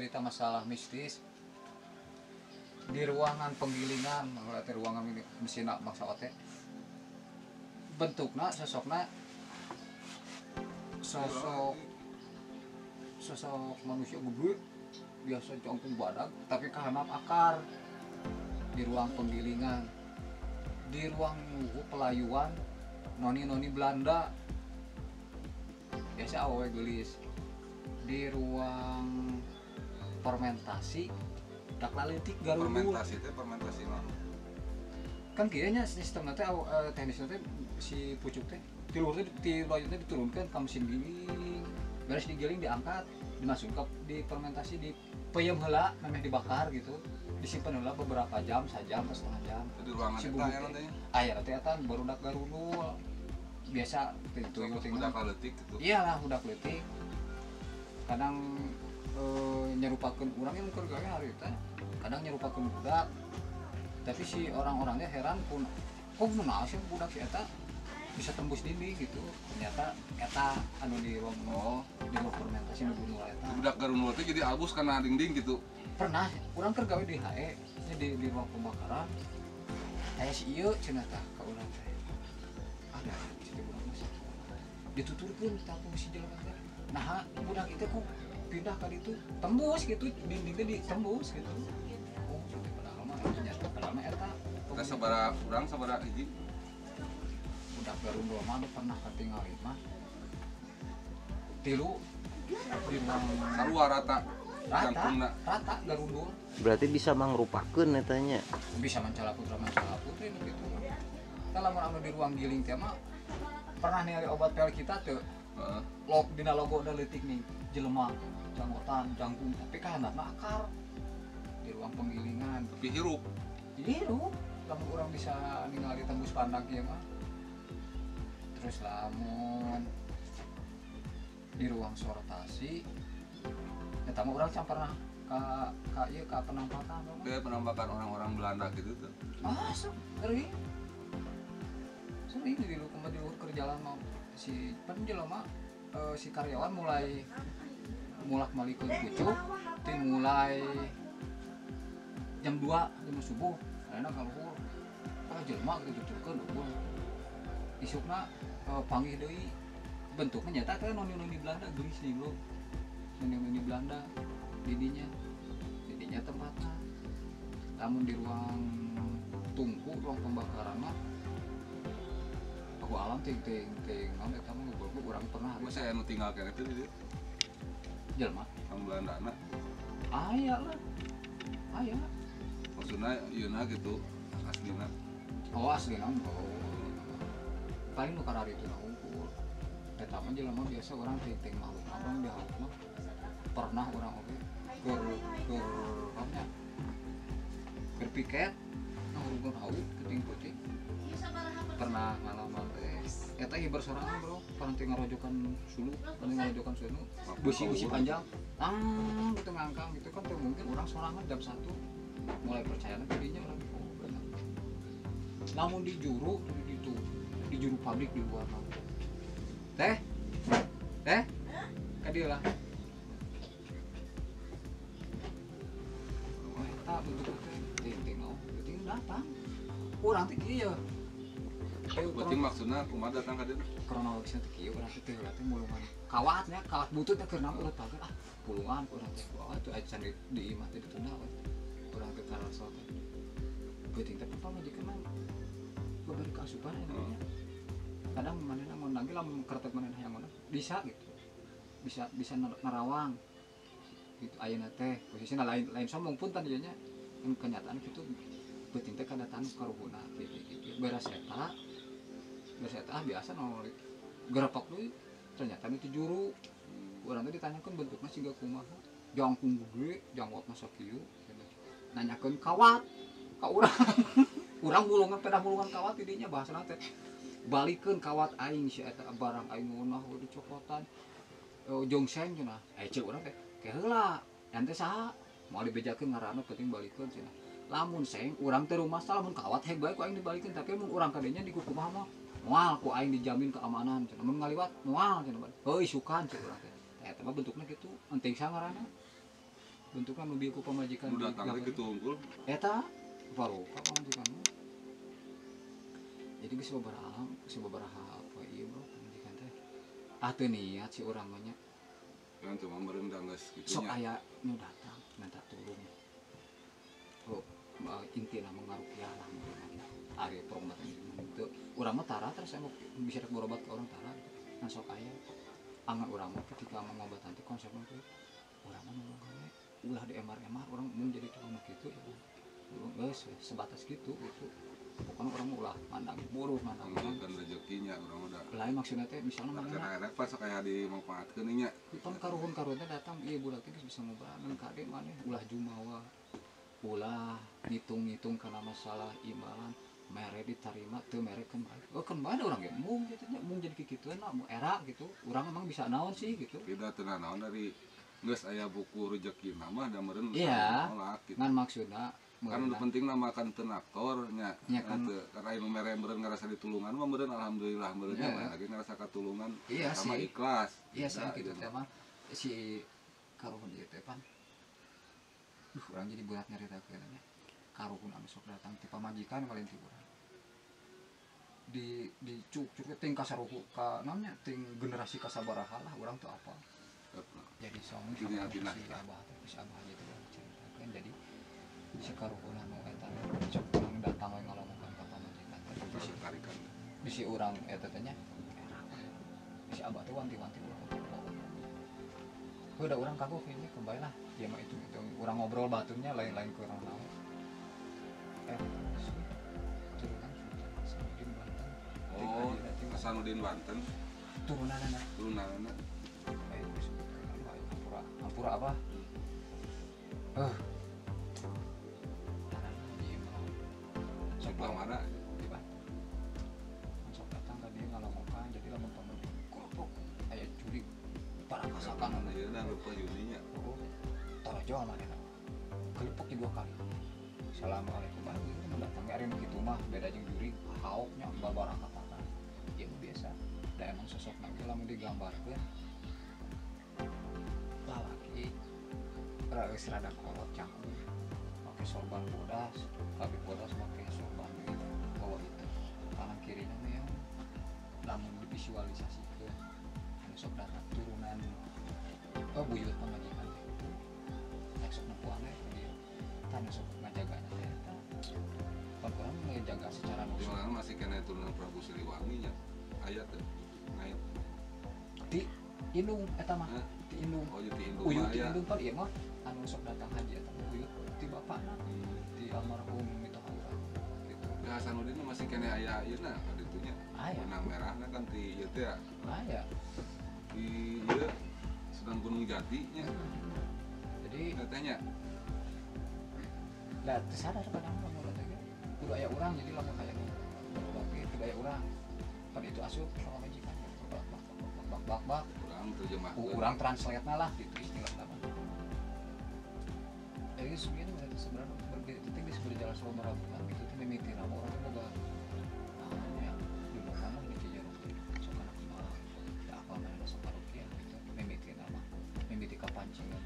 cerita masalah mistis di ruangan penggilingan, berarti ruangan ini mesin maksa ote. Bentukna sosokna sosok sosok manusia gede biasa jangkung badag tapi kahanap akar di ruang penggilingan, di ruang pelayuan noni-noni Belanda biasa awewe geulis, di ruang fermentasi dak laletik garundul. Fermentasi teh fermentasi naon? Kan kayaknya sistemna teh teknisna teh si pucuk teh ti luhur teh ti loyot teh diturunkan ke mesin giling, beres digiling diangkat dimasukkan ke di fermentasi di peyem heula memeh dibakar gitu, disimpan heula beberapa jam, sajam atau setengah jam. Di ruangan si eta bubuk aya teh. Nanti. Aya teh eta barudak garundul biasa tuyul teh. Budak leutik gitu. Iyalah budak leutik. Kadang nyerupakeun urang yang keur gawe harita, kadang nyerupakeun budak. Tapi si orang-orangnya heran pun kok kunaon sih budak si eta bisa tembus dinding gitu. Ternyata eta anu di ruang Oh, di ruang fermentasi nu gunung eta. Budak garundul teh jadi abus kana dinding gitu. Pernah urang keur gawe di HE nya di ruang pembakaran. Aya si ieu cenah tah ka urang teh. Ada si urang mah dituturkeun tah ku si jelema teh. Nah, budak itu kok pindah ka ditu tembus gitu, dinding teh ditembus gitu. Oh, gitu padahal mah ternyata padahal mah eta. Teh sabaraha urang, sabaraha hiji? Budak garundul mah anu pernah katingali mah tilu di ruang. Sarua rata. Rata. Jangkungna. Rata garundul. Berarti bisa mangrupakeun eta nya. Bisa mancala putra mancala putri nu kitu mah. Tah lamun anu di ruang giling teh mah pernah ningali obat pel kita teu? Heeh. Log dina logo da leutik nih jelema janggotan jangkung tapi kahandapna akar di ruang penggilingan. Tapi hirup. Hirup lamun urang bisa ningali tembus pandang kieu mah. Terus lamun di ruang sortasi eta mah urang can pernah ka ieu ka penampakan mah. Teh penampakan orang-orang Belanda gitu tuh. Masuk sering sering di lu kumaha di luhur keur jalan mah si pan jelema si karyawan mulai mulak malikeun pucuk ti mulai jam 2 jam subuh ayeuna ka luhur ah jelema gitu tuturkeun eueuh isukna panggih deui bentuknya nyata teh noni-noni Belanda geulis nih bro, noni-noni Belanda didinya didinya tempatna. Lamun di ruang tungku ruang pembakaran mah aku alam ting ting ting naon eta mah goblok urang pernah. Masa aya nu tinggal keneh teh di dieu? Jelema. Orang Belanda na. Aya lah, aya. Maksudna ieuna gitu aslina. Oh, aslina mah oh paling nu karari itu na unggul eta mah jelema biasa urang ting ting makhluk abang di hauk mah pernah urang oge keur keur naonnya keur piket ngahurungkeun hauk peuting-peuting pernah ngalaman teh eta hiber sorangan bro pernah teh ngarojokan sulu pernah ngarojokan sulu besi besi panjang tang gitu ngangkang gitu kan teu mungkin urang sorangan jam 1 mulai percaya jadinya urang oh benar. Namun di juru di itu di juru pabrik di luar mah teh teh ka dieu lah. Oh, eta bentuk teh ting ting oh ting datang urang teh kieu. Berarti maksudna kumaha datang ka dieu? Kronologisnya teh kieu urang teh teh heula teh mulungan kawatnya kawat butut teh keur urut pagar ah pulungan urang teh wah atuh acan di imah teh ditunda we urang teh karaso teh peuting teh pamajikan mah babari kaasupan aya nya kadang manehna ngondang ge lamun kertek manehna hayang ngondang bisa gitu bisa bisa nerawang gitu ayeuna teh posisina lain lain sombong pun tadi nya kenyataan gitu peuting teh kadatan karuhuna kieu kieu beres eta ah biasa nol gerepak deui ternyata itu juru urang teh ditanyakeun bentukna siga kumaha jangkung gede janggotna sakieu nanyakeun kawat ka urang urang mulungan pedah mulungan kawat di dinya bahasana teh balikeun kawat aing si eta barang aing ngeunah we dicokotan jongseng cenah ceuk urang teh ke heula dan teh saha moal dibejakeun ngaranna penting balikeun cenah lamun seng urang teh rumah lamun kawat heg bae ku aing dibalikeun tapi mun urang ka dinya dikukumaha mah moal ku aing dijamin keamanan cenah mun ngaliwat moal cenah heuh isukan ceuk urang teh eta mah bentukna kitu penting sa ngaranna Bentukna nu bieu ku pamajikan. Nu datang teh kitu unggul. Eta rupa-rupa pamajikan mah. Jadi geus sababaraha geus sababaraha poe ieu bro pamajikan teh. Ah teu niat si urang mah nya. Kan cuma meureun da geus kitu Sok nya. Aya nu datang minta tulung. Oh, intina mah ngarukiah lah meureun. Ari perobatan teu urang mah tara terus emang bisa rek berobat ke orang tara gitu. Nah sok aya angan urang mah ketika mengobatan teh konsepna teh urang mah nolong gawe ulah di MR-MR urang mun jadi tukang nu kitu ya urang geus we, sebatas gitu gitu. Pokoknya urang mah ulah mandang buruh mandang Kan rezekinya urang udah. Lain maksudnya teh misalnya mana Karena pas sok aya dimanfaatkeun nya. Pan karuhun-karuhun teh datang ieu budak teh geus bisa ngobrol kade maneh ulah jumawa ulah ngitung-ngitung kana masalah imbalan mere ditarima teu mere keun bae. Oh keun bae da urang ge mung kitu nya mung jadi kikituan mah mung era gitu. Urang emang bisa naon sih gitu. Tidak teu naon dari geus aya buku rezeki mah da meureun Iya. nolak gitu. Ngan maksudna Kan nu meureunna penting mah kan teu naktor nya. Nya kan. Teu karena anu mere meureun ngarasa ditulungan mah meureun alhamdulillah meureun Iya. mah lagi ngarasa katulungan Iya sama sih. ikhlas. Iya sih Nah, gitu iya. teh mah si karuhun ieu teh pan. Duh urang jadi berat nyaritakeun nya. Karuhun anu sok datang ti pamajikan paling ti urang. Di dicuk-cuk ting kasaruhu ka naonnya ting generasi kasabaraha lah urang tuh apa. Jadi suami Dunia sama pindah. si abah teh si abah gitu ceritakeun jadi si karuhun anu eta sok urang datang we ngalamukan ka pamajikan teh bisi Tarikan. bisi urang eta teh nya era we. Si abah teh wanti-wanti urang udah urang kagok ini kembali lah dia mah itu urang ngobrol baturnya lain-lain ke urang naon si turunan Sultan Hasanuddin Banten. Oh, Ting adina, ting Hasanuddin Banten turunanana turunanana. ayo disebutkan apa ampura ampura apa ieu mah sok Sebelah mana? di Banten sok datang ka dieu ngalamukan jadi lamun pamajikan kelompok aya curi parakasakan anu Ieu da lupa juninya. oh tarajo manehna kelepek di dua kali. Assalamualaikum ah gitu mun datang ge ari nu kitu mah beda jeung juri haoknya babarakatana ieu mah biasa da emang sosokna ge lamun digambarkeun lalaki geus rada kolot cangkung make sorban bodas kabeh bodas make sorban deui bawa itu kanan kirina mah yang lamun divisualisasikeun anu sok datang turunan oh buyut pamajikan teh rek sok nempuan we ka dieu tah nu sok ngajagana teh eta pan urang ngejaga secara Di nusuk mana masih kena turunan Prabu Siliwangi nya. Aya teh. Ngait. ti indung eta mah Hah? ti indung Oh, jadi indung uyut mah ti aya. indung pan ieu mah anu sok datang haji eta mah uyut ti bapakna ti almarhum mitoha urang gitu. Ya Hasanuddin mah masih kena aya ieu na ka ditu nya. Aya. Benang merahna kan ti ieu teh ya. Aya. Di ieu Sunan Gunung Jati nya. Jadi Teh nya. lah teu sadar kadang lamun teh ge kudu aya urang jadi lamun aya nu berobat ge kudu aya urang pan itu asup sama majikan gitu bak bak bak bak bak bak bak Urang terjemahkeun. urang translate na lah gitu istilahna mah. Jadi sebenarnya sebenarnya itu teh geus berjalan sababaraha bulan gitu teh mimiti nama urang teh boga naon ya di belakang mah di Cijeruk teh sok kana kumaha da apa manehna sok karukiah gitu mimiti nama mimiti kapancing mah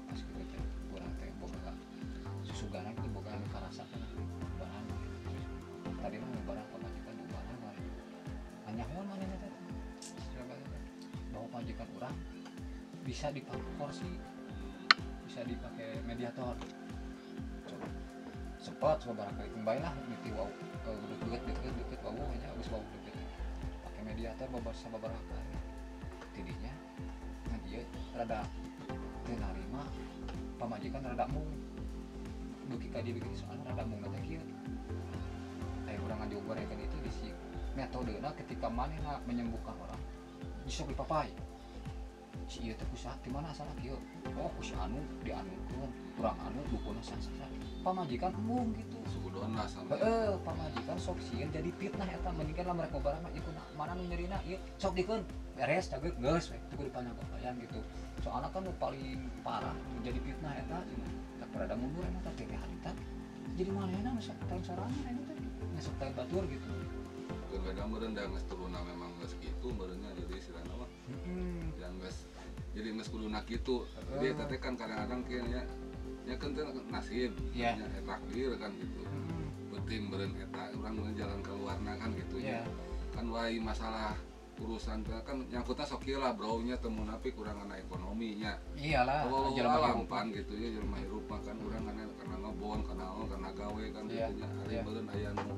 pas gitu teh urang teh boga susugana gitu boga anu karasa kan barang gitu. Tadi mah barang pamajikan diubaran mah nyahoan manehna teh bahwa pamajikan urang bisa dipakai kursi bisa dipakai mediator. Coba sempat coba barangkali kembali lah niti wau deket deket deket wau nya geus wau deket pakai mediator babar sababaraha kali tidinya ngan ieu rada teu narima pamajikan rada mung duki ka dieu begitu soalna rada mung teh kieu aya urang ngajogorekeun itu di si metodena ketika manehna menyembuhkan orang sok dipapai si ieu teh kusaha di mana asalna kieu oh ku si anu dianukeun urang anu dukuna sah-sah pamajikan embung gitu. Sugudon lah sama. Heeh, pamajikan sok sieun jadi fitnah eta mendingan lah mereka barang mah ieu mana nu nyerina ieu sok dikeun beres cageuk geus we teu kudu dipanjang gitu. Soalna kan nu paling parah nu jadi fitnah eta cenah tak rada mundur emang teh teh harita jadi manehna nu sok taun sorangan eta teh nu sok taun batur gitu. Keun beda meureun da geus turunna memang geus kitu meureunnya jadi istilahna mah. Yang geus Jadi geus kuduna kitu. Jadi eta teh kan kadang-kadang kieu nya nya kan teh nasib, nya takdir kan gitu. Penting beureun eta urang meureun jalan keluarna kan gitu nya. Kan wae masalah urusan teh kan nyangkutna sok kieu lah bro nya teu munafik urang kana ekonomi nya. Iyalah, jelema hirup pan gitu ya, jelema hirup mah kan urang kana ngebon, kana naon, kana gawe kan gitu nya. Ari beureun aya nu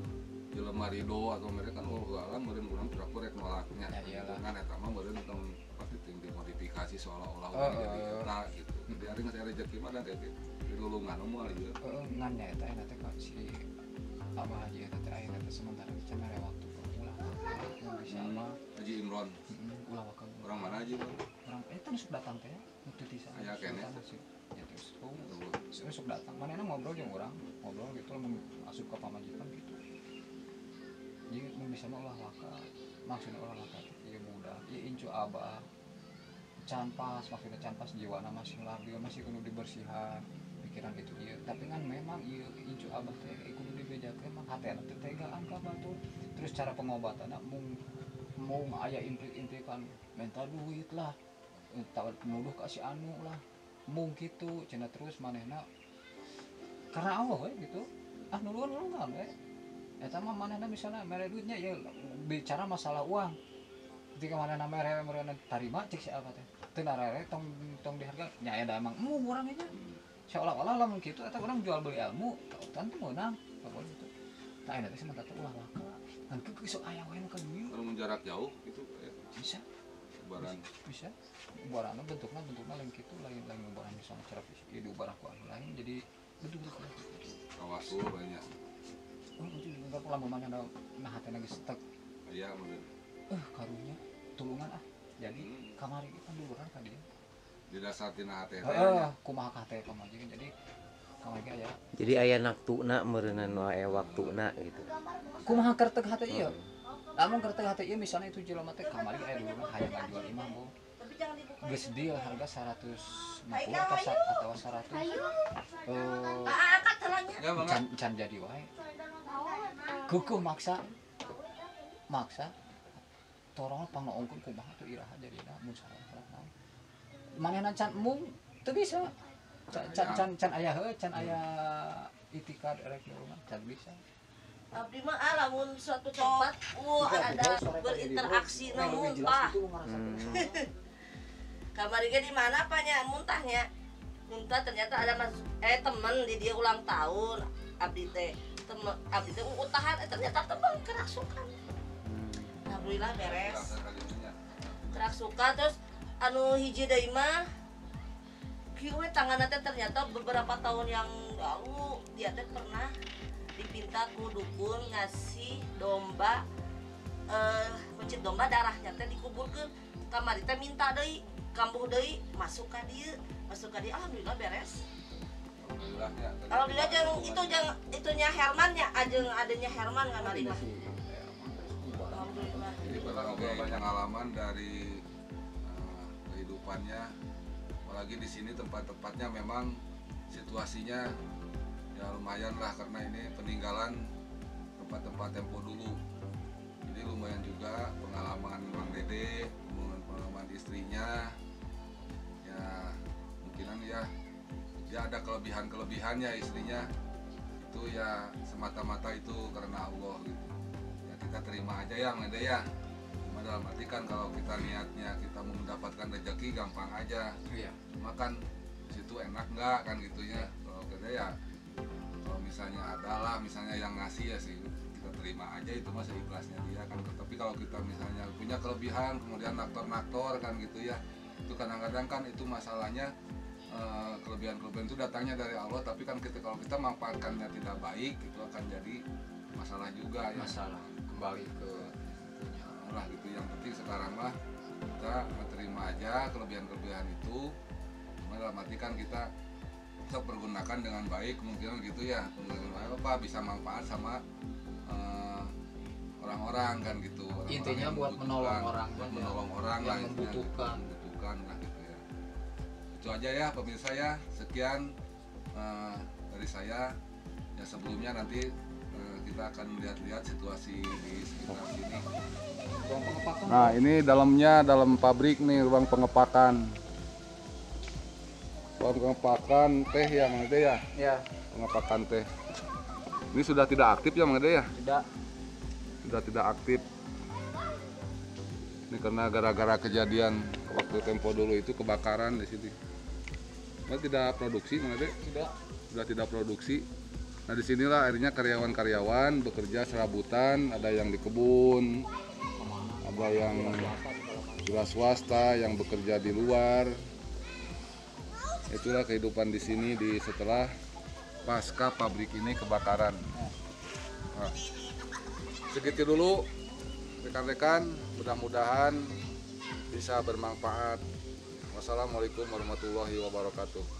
jelema ridho atau mereka kan oh alam meureun urang pura-pura rek nolaknya. Gitu kan eta mah meureun tong pasti dimodifikasi seolah-olah urang jadi eta gitu. Jadi ari geus aya rezeki mah da kayak dilulungan moal ieu. Heeh, ngan nya eta teh ka si Abah Haji eta teh ayeuna teh sementara can mere waktu ulah mun bisa mah Haji Imron. Ulah waktu. Orang mana Haji Imron? Orang eta nu sok datang teh nu teu tisa. Aya keneh. Ya terus sok datang. Manehna ngobrol jeung urang, ngobrol gitu lamun asup ka pamajikan gitu. Jadi mun bisa mah ulah waka, maksudna ulah waka teh ieu budak, ieu incu abah. Can pas, maksudna can pas jiwana masih labil, masih kudu dibersihan pikiran itu ieu. Tapi kan memang ieu incu abah teh kudu dibejakeun mah hatena teh tegaan ka batur. Terus cara pengobatanna mung mung aya implik-implikan minta duit lah, tawar nuduh ka si anu lah. Mung kitu cenah terus manehna karena Allah we gitu. Ah nulungan we. Eta mah manehna misalnya mere duitnya ya bicara masalah uang. Ketika manehna mere tarima cek si apa teh. Teu narere tong tong diharga nya da emang embung urang nya. Seolah-olah lamun kitu eta urang jual beli ilmu, tentu meunang. Boleh gitu. Tah ayeuna teh sementara ulah waka. Ngan keukeuh sok aya we nu ka dieu. Kalau jarak jauh gitu ya. Bisa. Ubaran. Bisa. Ubaranna bentukna lain kitu, lain lain ubaran misalnya cara fisik ieu diubarah ku anu lain jadi bentuk-bentuk. Tawasul banyak. Itu juga lamun mana nah hatena geus tek. Aya meureun. Karunya tulungan ah. Jadi kamari kan duluran ka dieu. Di dasar tina hate teh. Heeh, kumaha ka hate pamajikan jadi kamari ge aya. Jadi aya naktuna meureunna nu aya waktuna gitu. Kumaha kerteg hate ieu? Lamun kerteg hate ieu misalnya itu jelema teh kamari aya duluran hayang ngajual imah bu. Geus deal harga 150 atau 100. Can jadi wae. Kukuh maksa torong pangnoongkeun kumaha tuh iraha jadina mun salah naon manehna can mung teu bisa can aya heuh can aya itikad erek nulungan can bisa. Abdi mah lamun suatu tempat ada berinteraksi na muntah. Kamari ge di mana apa nya muntahnya? Muntah ternyata ada mas teman di dia ulang tahun abdi teh. Temen abdi teh utahan ternyata teman kerasukan. Alhamdulillah beres. Kerasukan terus anu hiji deui mah kieu we tanganna teh ternyata beberapa tahun yang lalu dia teh pernah dipinta ku dukun ngasih domba mencit domba darahnya teh dikuburkeun. Kamari teh minta deui, kambuh deui, masuk ka dieu alhamdulillah beres. Alhamdulillah ya. Alhamdulillah jeung itu jeung itunya Herman nya, ajeng adanya Herman kamari mah. Alhamdulillah. Jadi kita banyak pengalaman dari kehidupannya, apalagi di sini tempat-tempatnya memang situasinya ya lumayan lah karena ini peninggalan tempat-tempat tempo dulu. Jadi lumayan juga pengalaman Bang Dede, pengalaman istrinya. Ya mungkinan ya dia ada kelebihan-kelebihannya istrinya itu ya semata-mata itu karena Allah gitu. Ya kita terima aja ya Bang Dede ya. Cuma dalam arti kan kalau kita niatnya kita mau mendapatkan rezeki gampang aja. Iya. Cuma kan situ enak nggak kan gitu ya. Kalau kita ya kalau misalnya ada lah misalnya yang ngasih ya sih kita terima aja itu mah seikhlasnya dia kan. Tapi kalau kita misalnya punya kelebihan kemudian naktor-naktor kan gitu ya, itu kadang-kadang kan itu masalahnya kelebihan-kelebihan itu datangnya dari Allah, tapi kan kita kalau kita manfaatkannya tidak baik itu akan jadi masalah juga ya. Masalah kembali ke punya lah gitu. Yang penting sekarang mah kita menerima aja kelebihan-kelebihan itu, cuma dalam arti kan kita tetap pergunakan dengan baik kemungkinan gitu ya, kemungkinan apa bisa manfaat sama orang-orang kan gitu. Orang-orang intinya buat menolong orang, buat menolong orang yang lah, membutuhkan lah gitu ya. Itu aja ya pemirsa ya, sekian dari saya ya. Sebelumnya nanti kita akan melihat-lihat situasi di sekitar sini. Ruang pengepakan. Nah ini dalamnya dalam pabrik nih, ruang pengepakan. Pengepakan teh ya Mang Ade ya? Ya. Pengepakan teh. Ini sudah tidak aktif ya Mang Ade ya? Tidak. Sudah tidak aktif. Ini karena gara-gara kejadian waktu tempo dulu itu kebakaran di sini. Nah, tidak produksi Mang Ade? Tidak. Sudah tidak produksi. Nah, disinilah akhirnya karyawan-karyawan bekerja serabutan, ada yang di kebun, ada yang wira swasta, yang bekerja di luar. Itulah kehidupan di sini di setelah pasca pabrik ini kebakaran. Nah, segitu dulu rekan-rekan, mudah-mudahan bisa bermanfaat. Wassalamualaikum warahmatullahi wabarakatuh.